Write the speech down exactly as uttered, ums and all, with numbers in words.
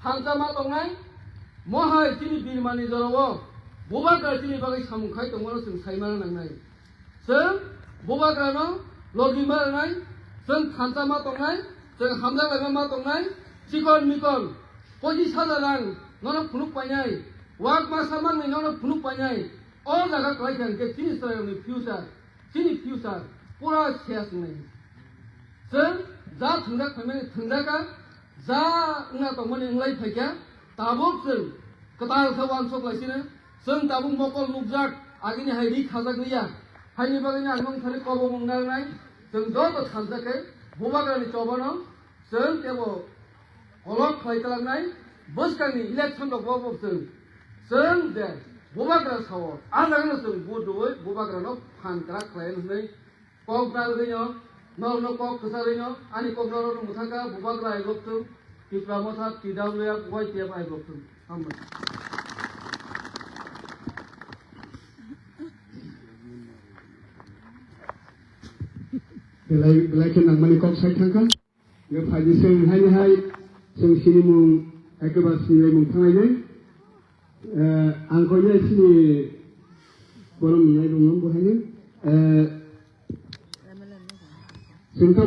Thansa ma tongnai, mohai chini birmani jorao Bubagra chini bagwi samung khai tongmano chwng sai mana nangnai. Chwng Bubagrano logi ma rwnai, chwng thansa ma tongnai, chwng hamjak laima ma tongnai, chikon mikon, pochis hajar rang nono phunuk painai, wak masa manwi nono phunuk painai, o jaga kwlai kha hwnkhe chini chwrairokni future, chini future pura ses wngnai. Chwng ja thwngjak phaimani thwngjak kha, ja wngna tongmani wnglai phaikha, tabuk chwng kwtal khe uansuk lai sino, chwng tabuk mokol nukjak, agini hai ri khajak liya, haini bagwi ang nung thani kobong wngna rwnai, chwng joto thansa khe Bubagrani chobano chwng tebo kolok khlai twlangnai, bwskangni election rok bo chwng, chwng je Bubagra sao, a jagano chwng vote rwui Bubagrano phan kwrak khlai hwnwi kok narwgwino, norokno kok kwcharwino, ani kok norokno mwthangkha, Bubagra I love thung, Tipra Motha, T W F, Y T F I love thung. Hambai. Belai, belai khe nangmani kok sai thangkha. Nge phaidi se hai hai, chwng sinimung, ekebar sinimung thanglainai. Eh, ang koinai sini borom nai rung nang bo haino. Eh, chwng ta